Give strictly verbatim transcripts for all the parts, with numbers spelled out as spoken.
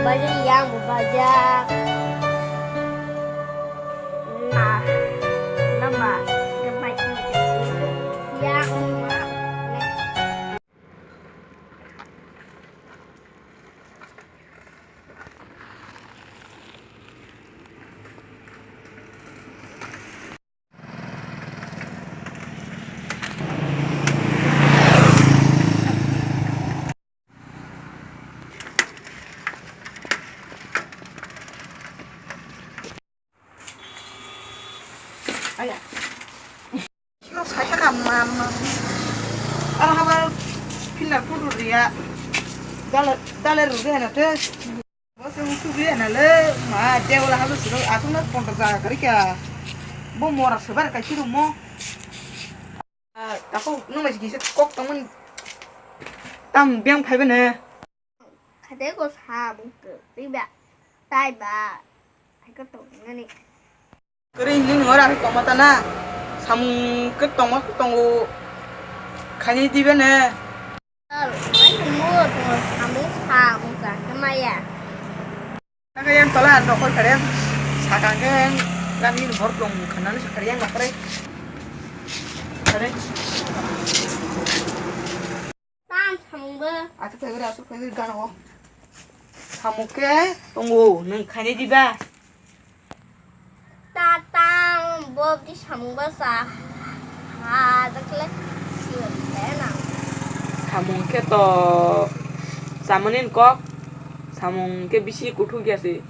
Bajak yang bo bajak. Na, nama, gemai. Yang ma. Aya. Sino saisa ka ma, ma. Aro haba pillar photo riya. Dale, dale rode na te. Bo se utu riya na le. Ma, de wala haba sino asung na pondro jaga kari kya. Bo mora sebar ka siro mo. Ah, tako nung lagi kisa kok tongmani. Tam biang phaiba ne. Khade ko sa bung tu riba. Tai ba. Hai ko tong nani. Kering nini ora ke tongma tana. Samung ke tongma tongo. Khani dibe ne. Mai mo to samung sa mo sa kemaya. Kaka yang tola nokol kare sakang ke yang gami bor dong khanani sakar yang makre. Kare. Tam samung ba. Atu kagre atu kagre gana ho. Samung ke tongo nung khani diba. Tatang bo di samung basa. Ha, dakle. Samung khe to chamani kok. Samung khe bisi kuthuk ya se.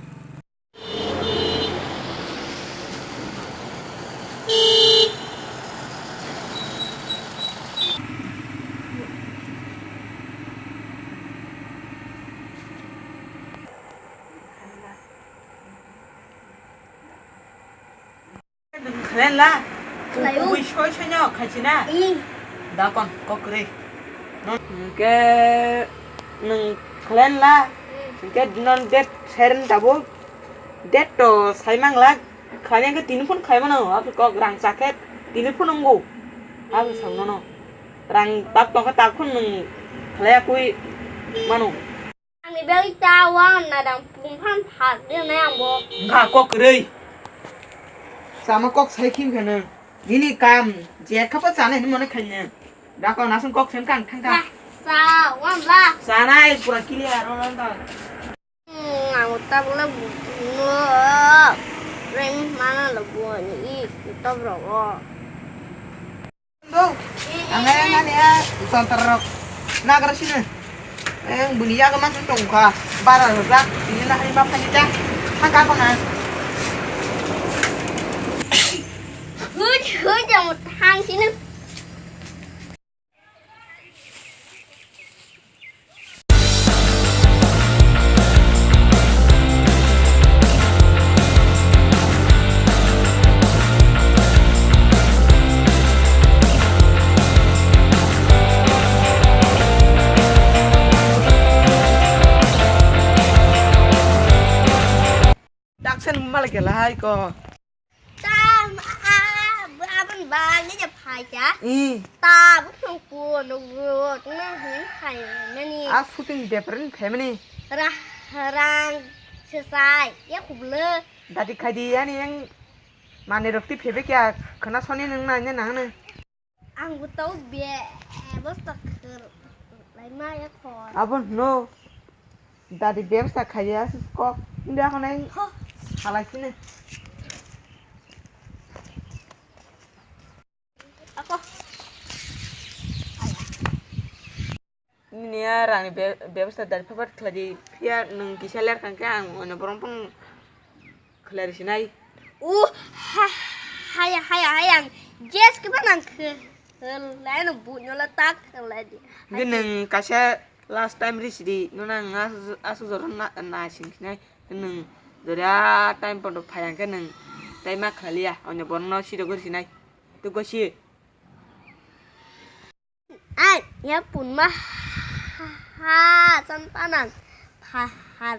Nwng khlai la? Khlai o. Kubui soi soi no khaisi na? I. Da kon kok kwrwi. Hwnkhe nwng khlai la? Mm. Hwnkhe non date seren tabuk. Date to sai mang la. Khlai hwnkhe tini phone khai mano. Abo kok rang chakhe tini phone wngo. Abo sao nono. Rang tak tongkhe tak phone nwng khlai ya kwi mano. Ani bagwi ta wan nadang pung phan phak de nai ang bo. Wngkha kok kwrwi. Sama kok sai khim khe nwng. Nini kam je kha pa chanai hinwi mano khainwi. Da kok nasung kok sem kang thang kha. Sa, sa, wan la. Chanai pura clear ro ro ta. Hmm, ang ta bula bu no. Reng mana lo bu ni i, i to bro. Bo, ang ayang ani a jontor rok nagra sini. Ang buni yago ma tong kha. Bara rok ini na hai ma phani ta. Thang ka kona. Huj, huj, ang thang sini. Daksen malai kela hai ko. Ta, a, a, abang bang ni je phai ja. Hmm. Ta, bu thong pu, no, bu, no, hin phai mani. A shooting different family. Ra, rang, sesai, ya kubule. Dadi khai di, ani yang mane rok ti phebe kya, khana soni nang na, nya nang na. Ang bo tau be, eh, bosta khwr lai ma ya khor. Abo no. Dadi bebsa khaiya kok. India khonai. Ho. Halai sini. Ako. Nini ya rangni be-, bebsa dadi phapat khlai di. Phiya nwng kisa ler kangkhe ang ono borong pang khlai rw sinai. Uh, ha, haya, haya, haya, ang jes khe ba nang khe, lai no bu nyola tak lai di. Hingke nwng kaisa last time rw sidi, no nang asu, asu jora na, na sing sinai, nwng jora time pondo phai ang khe nwng tai ma khlai liya, onyo borok no siro gori sinai, tu gosi. Ai, ya pun ma ha, ha, san panang. Ha, ha.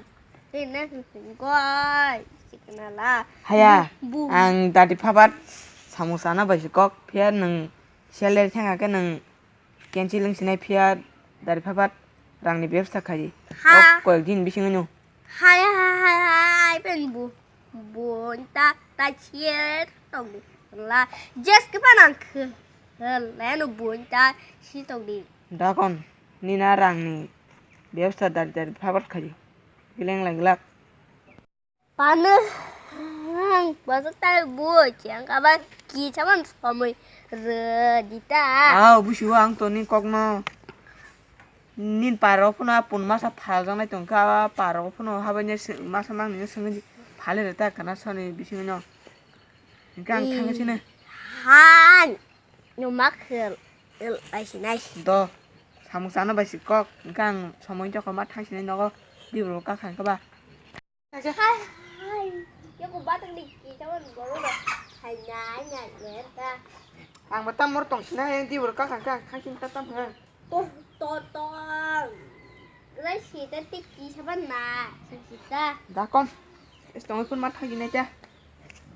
Ini goi, sikna la. Haya, bu, bu. Ang dadi phabat samosa na bai si kok, phiya nwng seller thang khe nwng cancel wng sinai phiya dadi phabat rangni bebsa khai. Ha. Kok koyek din bising no. Hai, hai, hai, hai, ben bu, bun ta, ta chier tong di. La, jes ke panang ke. La, no bun ta, si tong di. Dakon, nina rangni, bebsa dari dari phabar khaji. Gileng lagi lak. Pano, basa tai bu, chiang kaban ki chaman somoi re di ta. Aw, busiwa ang toni kokno. Nin parok phano a pun masa phaljaknai tongkha, a parok phano habaini se-, masa mangni swngwi phale rwta kana soni bisingno. Hingke ang thangwi sino. Han, no mak hel, el, ai sinai. Do, samung chana bai si kok, hingke ang somoi jokol ma thang sinai nogo, bibro kakha hingke ba. Hai, hai. Yoko batak di kita man borok da. Hai, nyai, nyai, nyai, ta. Ang ba tam mor tong sina yang di borok ka kang kang kang sim ta tam ha. To, to, to. Rai si ta tik ki saban na. Si, si ta. Da kon. Es tong pun mat hagi na cha.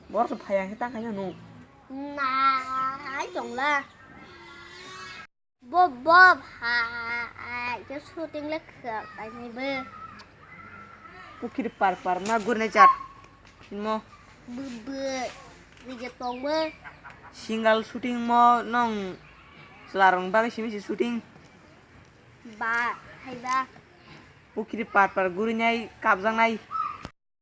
Bor so phayang ta kanya nu. Na, ai tong la. Bob, Bob, ha, ha, ha, ke shooting le khwlai ni bo. Pukhiri par par ma gurine chat. Mo. Bo, bo, rige tong bo. Single shooting mo nong chwla rong bagwi simi si shooting. Ba, hai ba. Pukhiri par par gurinai kapjaknai.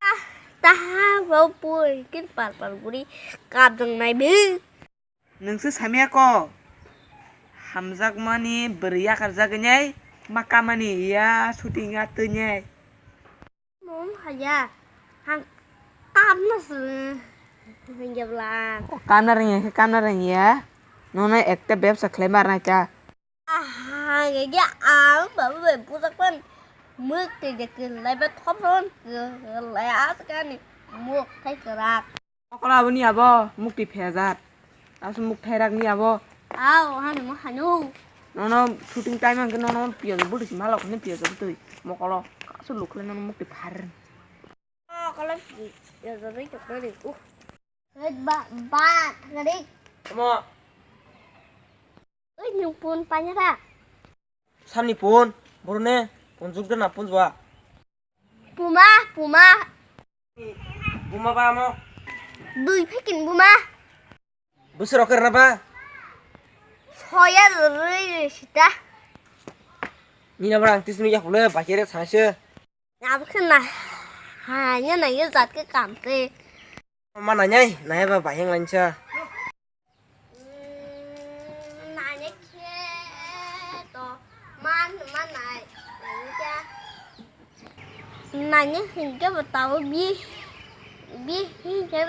Ah, taha bo pukhiri par par guri kapjaknai bo. Nwng se samya ko? Hamjakmani bwrwi yakarjak wngnai, ma kamani ya shooting ya twngnai. Mom haya, hang kamna se hingya bwla. O kamna rwngya khe kamna rwngya. Nono ekta bebsa khlai marnai ta. Aha, hingya ang baba bai bujak pan. Mwk twi de kwlai ba thop ron. Kwlai aswk ani mwk thai kwrak. Mokolo abo ni abo, mukti phejat. Aswk muk thairak ni abo. Aw, hani mo hanu. Nono shooting time hwnkhe nono piyajo bwtwi si malok hwnwi piyajo bwtwi. Mokolo kasu lukhle nono mukti phar. Mokolo piyajo bwtwi toknani. Uh. Hei ba, ba, thangari. Omo. Oi, nung pun panyara. Samni pun, borone, pun jukdana pun jwa. Puma, puma. Buma ba mo? Dui phekin buma. Busur oker na ba? Soya rui rui sita. Nina ba ang tisni ya hule bakere sanse. Abkhe na, ha, ya na ya jat ke kam te. Ma na nyai, na ya ba bayang lansa. Nani khe to man manai nani khe. Nani hinkhe bo tabo bi bi hinkhe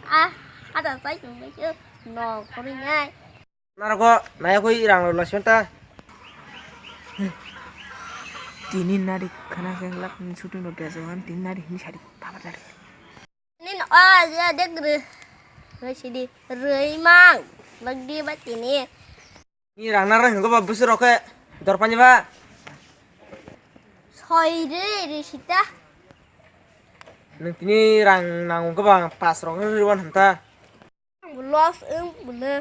a ada sai tong khe no khori nai. Narogo naya koi rang lo lasion ta. Tini nari khana khe lak shooting rok khe tini nari hini sari baba dari. Nin o ya dek rw. Rw sidi. Rw mang. Lagdi ba tini. Ni rang narang hingo ba busur rok khe. Dor pani ba. Soi rw rw sita. Nung tini rang nang go ba pas rok rw wan hanta. Loss ung bule.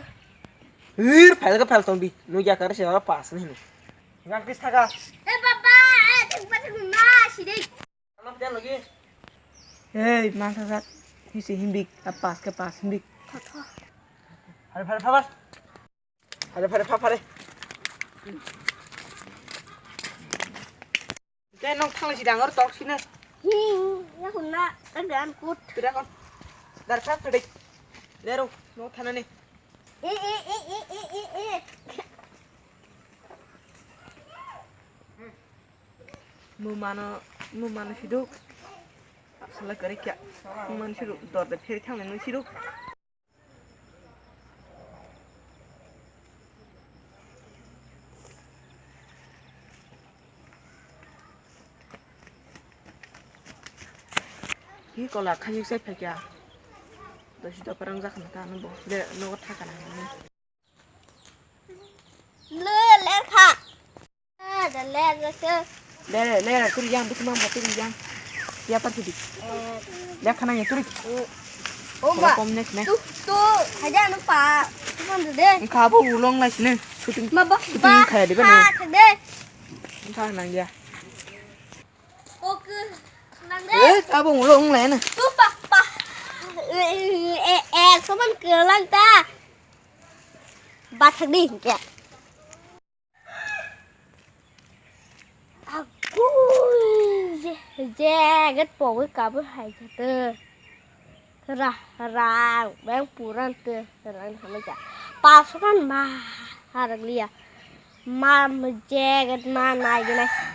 Hir phal ga phal tong di. Nu ya kar se pas ni. Ngang kis thaga. Eh baba, eh thik ba thik na sidi. Hey, mantha sak. Hisi himbik, a pas ke pas himbik. Phare, phare, phare. Phare, phare, pha, phare. Te nong thang si dangor tok sine. Hi, ya kunna, ka gan kut. Pira kon. Dar pha phade. Lero, no thana ni. E, e, e. Mumano, mumano siduk. Sala kare kya. Mumano siduk. Dor de pheri thang nang siduk. Hi kola khani sai phakya. Dosi doparang jakna ta no bo. De no thakana. Le, ler kha. Ah, da ler kha. Le, le, turi yang, buti mang, turi yang. Ya, pa turi. Eh. Le, khana ya, turi. Oh, ma. Kom nek ne. Tu, tu, haja no pa. Tu man de. Kha bo ulong lai sine. Shooting. Ma ba, shooting ba, kha de ba ne. Kha de. Kha nang ya. Oke. Nang Eh, abo ulo ong lai na. Tu pa pa. Eh, eh, eh, soman kelang ta. Bathak di hingke. Aku je, je, gat pogwi kabur hai jate. Ra, ra, bang puran te, ra, ra, ra. Pasukan ma, haraglia. Ma, ma, je, gat ma, nai, nai.